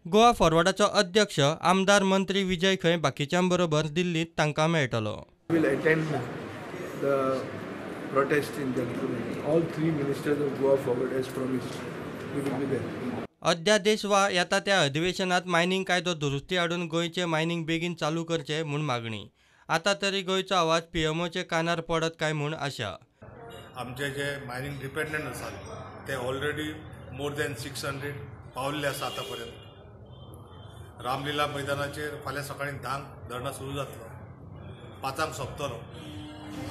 गोवा फॉरवर्डाचो अध्यक्ष आमदार मंत्री विजय खंय बाकीच्यां बरोबर दिल्लींत तांकां मेळटलो. Will attend the protest in Delhi. All three ministers of Goa Forward, as promised, we will be there. अध्यादेश वा येता त्या अधिवेशनात मायनिंग कायदो दुरुस्ती हाडून गोंयचें मायनिंग बेगीन चालू करचें म्हूण मागणी. आतां तरी गोंयचो आवाज पीएमओचे कानार पडत काय म्हूण आशा. आमचे जे मायनिंग डिपेंडंट आसात ते ऑलरेडी मोर दॅन 600 पावल्ले आसा आतां पर्यंत. रामलीला मैदानाचेर फाल्यां सकाळीं 10 धरणां सुरू जातलो, 5 सोंपतलो.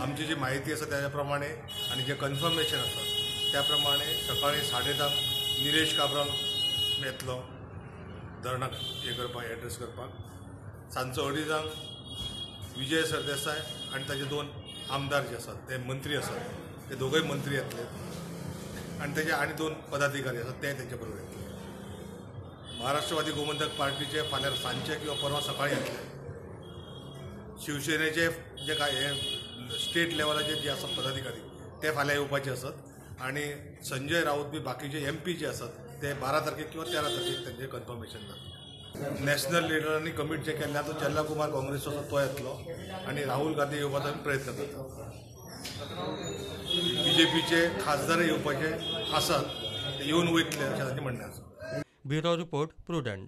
आमची जी म्हायती आसा त्याच्या प्रमाणे आनी जें कन्फर्मेशन आसा त्या प्रमाणे सकाळीं 10:30 निलेश काब्राल येतलो धरणाक हें करपाक, एड्रेस करपाक. सांजचो 2:30 विजय सरदेसाय आनी ताजे 2 आमदार जे आसात ते मंत्री आसात, ते दोगूय मंत्री येतले आनी ताजे आनी 2 पदाधिकारी आसात ते तेंचे बरोबर येतले. महाराष्ट्रवादी गोमंतक पार्टीचे फाल्यां सांजचे किंवा परवा सकाळीं येतले. शिवसेनेचे जे काय हे स्टेट लेवलाचे जे आसात पदाधिकारी ते फाल्यां येवपाचे आसात आनी संजय राऊत बी बाकीचे एमपी जे आसात ते 12 तारखेक किंवा 13 तारखेक तेंचें कन्फर्मेशन जातलें. नॅशनल लिडरांनी कमीट जे केल्लें आसा तो चेल्ला कुमार काँग्रेसचो आसा तो येतलो आनी राहुल गांधी येवपाचो आमी प्रयत्न करता. बीजेपीचे खासदार येवपाचे आसात, ते येवन वयतले अशें तांचें म्हणणें आसा. Bureau report, Prudent.